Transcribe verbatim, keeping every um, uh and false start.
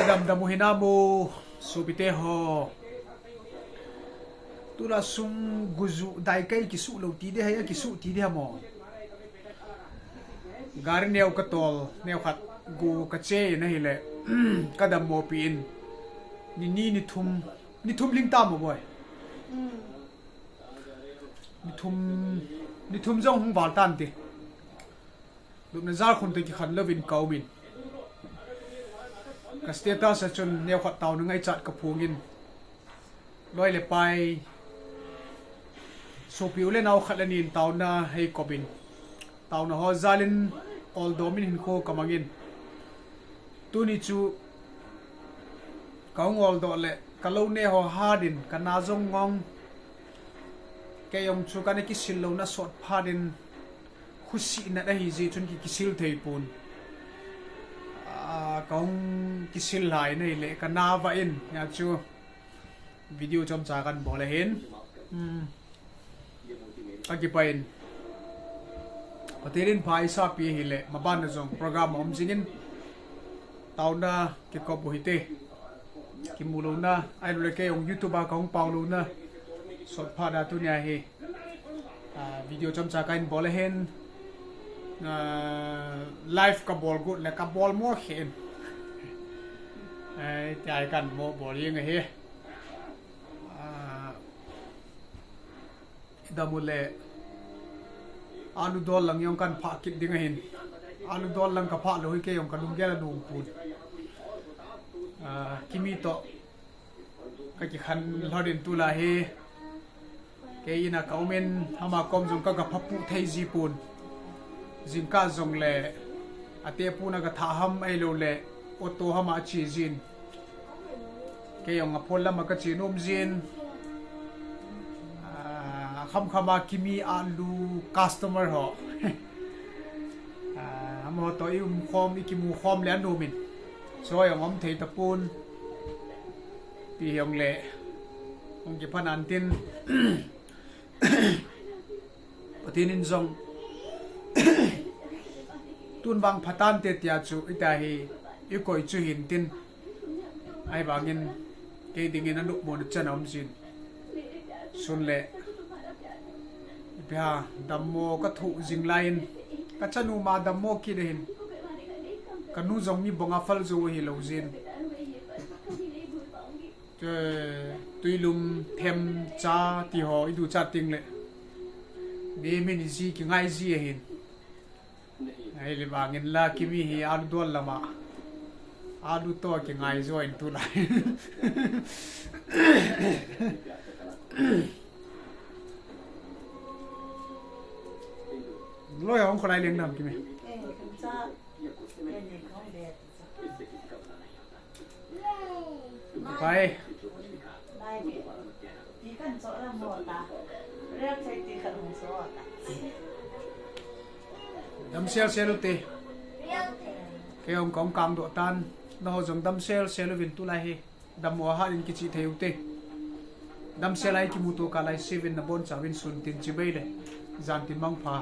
Damdam u hinam, sopite ho. Tula sung guju dai kai kisuh lou ti ding ham, kisuh ti ding ham mo. Gari neo katol, neo khat gu kache in ahile, kadammo pi in. Ni ni, ni thum, ni thum ling tam mo boi. Ni thum, ni thum jong hung val tan ti. Lupna jalkhun te kikhen louvin ka um in. Ka status a chun neo khat taona ngaichat kaphong in. Loi le pai, sopi u le nao khat le ni in taona hei kop in. Taona ho jal in oldoh min hinkho kamang in. Tuni chu kahung oldoh le, kalou ne ho hat in, kana jong ngong. Kei jong chu kana kisil louna sot phat in, khosih nat ahi jeh chun ki, kisil thei pon. Ah, kahung kisil lai in ahile, kana vah in, hia chu video chomcha kahin bol ahin. Hmm. Akipah in. Pathen in pha eisapi ahile, maban a jong program aum jing in. Taona kikop u hite. Kimu louna, ahilou le kei jong YouTube a kahung pao louna. Sot phat a tunia hi. Ah, video chomcha kahin bol ahin. Ah, live kabol got le kabol mo khen. Ai, tia kahin mo bol jeng ahi. Ah, Dam u le, alu dol lang jong kahin phah kit ding ahin. Alu dol lang kaphah lou hi kei jong kalunggel alung pon. Ah, Kimi toh kakikhen lhon in tulai hi. Kei in a ka um in, ama kom jong ka, ka phapuh thei ji pon. Jingkah jong le, ate pon a kathah ham ahilou le, auto ham a che jin. Kei jong aphol lam a kache nom jin. Ah, khamkham a Kimi alu customer ho. Ah, amaho toh i um khom, i kimu khom le anom in. Choi jong um thei tapon. Ti jong le. Hung kiphan an tin. Pathen in jong tun vang phatante tia chu, ita hi, i koi chu hin tin. Ahivangin, kei dingin anopmo na chan aum jin. Sun le, ipi ham, dammo kathoh jing lai in, kachanu ma dammo kit ahin. Kanu jong mi bang a phal jou ahilou jin. Tui, tuilum, themcha, ti ho, i duchat teng le. Mihem in iji kingai ji ahin. Ahile vangin la Kimi hi alu dol lam a. Alu toh kingai jo in tulai. Loi hung kholai leng dam Kimi. Pai. Damsel sel u te. Kei jong kahung kangdoh tan. Nangho jong damsel sel uvin tulai hi. Dammo ahat in kichih thei u te. Damsel a i kimuto kah lai seh uvin nabonchauvin sun tin chibai le. Jan tin mangpha.